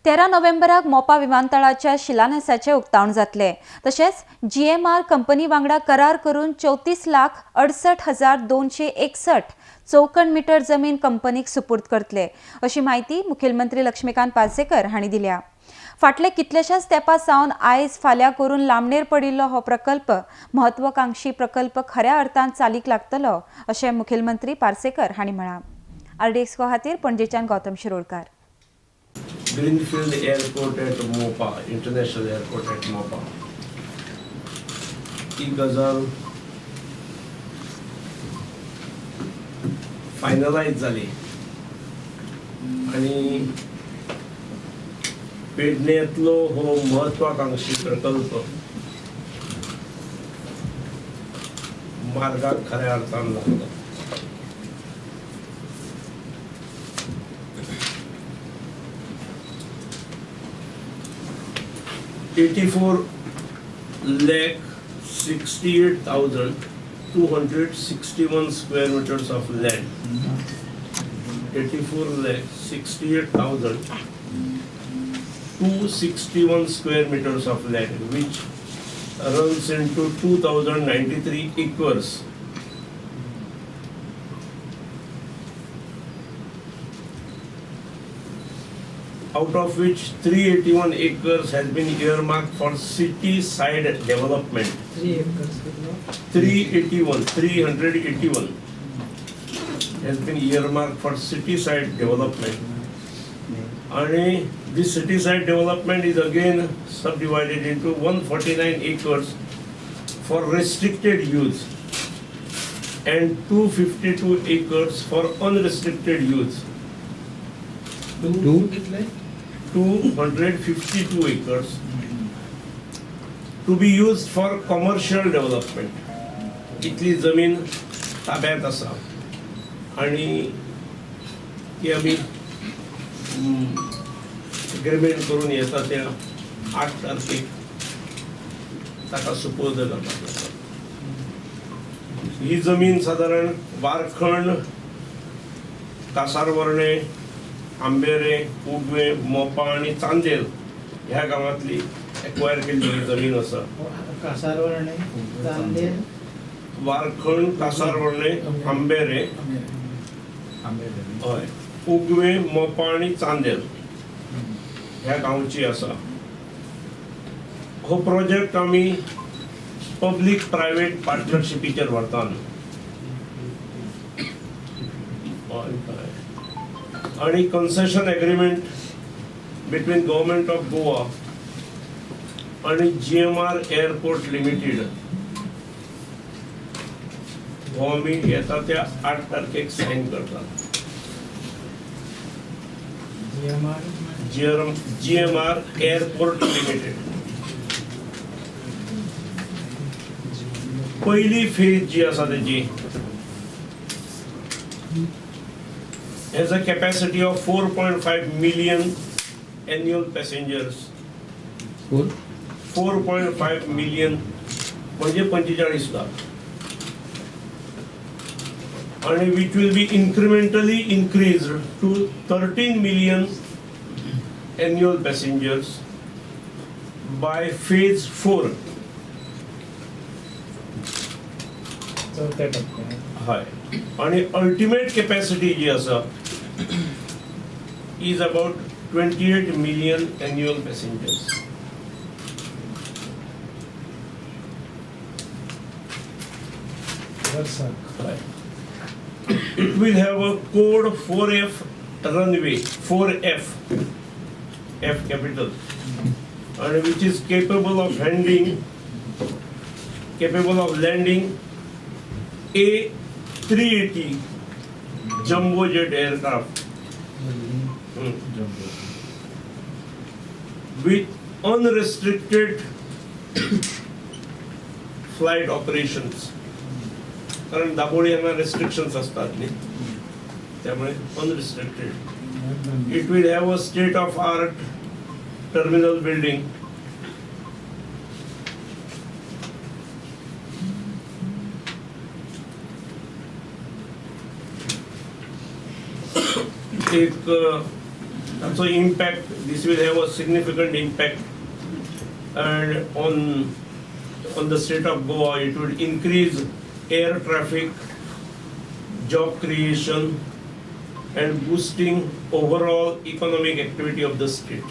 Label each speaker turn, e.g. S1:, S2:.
S1: 13 नोव्हेंबराक मोपा विमानतळाच्या शिलान्यासाचें उक्तावण जातलें. तशेंच GMR company वांगडा करार करून 34,68,261 चौखण मीटर जमीन कंपनीक सुपूर्द करतले अशी म्हायती मुखेलमंत्री लक्ष्मीकांत पार्सेकर हांणी दिल्या. फाटले कितलेशाच तेंपा सावन आयज फाल्यां करून लांबणेर पडिल्लो हो प्रकल्प महत्वाकांक्षी प्रकल्प खऱ्या अर्थान चालीक लागतलो अशें मुखेलमंत्री पार्सेकर हांणी म्हळां. RDX खातीर पणजेच्यान Gautam Shirodkar.
S2: Greenfield Airport at Mopa, International Airport at Mopa. ही गजाल फायनलायज जाली आनी पेडणेंतलो हो महत्वाकांक्षी प्रकल्प मार्गाक खऱ्या अर्थान लागलो. (84,68,261 square meters of land). 84,68,261 square meters of land, which runs into 2,093 acres. Out of which 381 acres has been earmarked for city side development.
S3: 3 acres.
S2: 381 has been earmarked for city side development. And this city side development is again subdivided into 149 acres for restricted use and 252 acres for unrestricted use. 252 acres to be used for commercial development. इतली जमीन ताब्यात आसा आनी ती आमी agreement करून येता त्या 8 तारखेक ताका सुपूर्द करपाक जाता. ही जमीन सादारण वारखंड, कासारवर्णे, आंबेरे, उगवे, मोपा आनी चांदेल ह्या गांवांतली एक्वायर केल्ली जमीन आसा.
S3: कासारवर्णे, चांदेल,
S2: वारखंड, कासारवर्णे, आंबेरे, हय, उगवे, मोपा आनी चांदेल ह्या गांवची आसा. हो प्रोजेक्ट आमी पब्लीक प्रायवेट पार्टनरशिपीचेर व्हरता. आणि concession agreement between government of Goa आणि GMR airport limited हो आमी येता त्या 8 तारखेक सायन करतात. GMR airport limited पहिली फेज जी आसा तेजी has a capacity of 4.5 million annual passengers. 4.5 million म्हणजे 45 लाख, आणि which will be incrementally increased to 13 million annual passengers by phase 4.
S3: चौथ्या टप्प्यात.
S2: हय, आणि अल्टिमेट कॅपॅसिटी जी आसा is about 28 million annual passengers. It will have a code 4F runway, 4F, F capital, and which is capable of handling, capable of landing A380 jumbo jet aircraft with unrestricted flight operations. कारण दाबोळी यांना restrictions असतात न्ही, त्यामुळे unrestricted. It will have a state of art terminal building. एक ताचो impact, this will have a significant impact and on the state of Goa. It will increase air traffic, job creation and boosting overall economic activity of the state.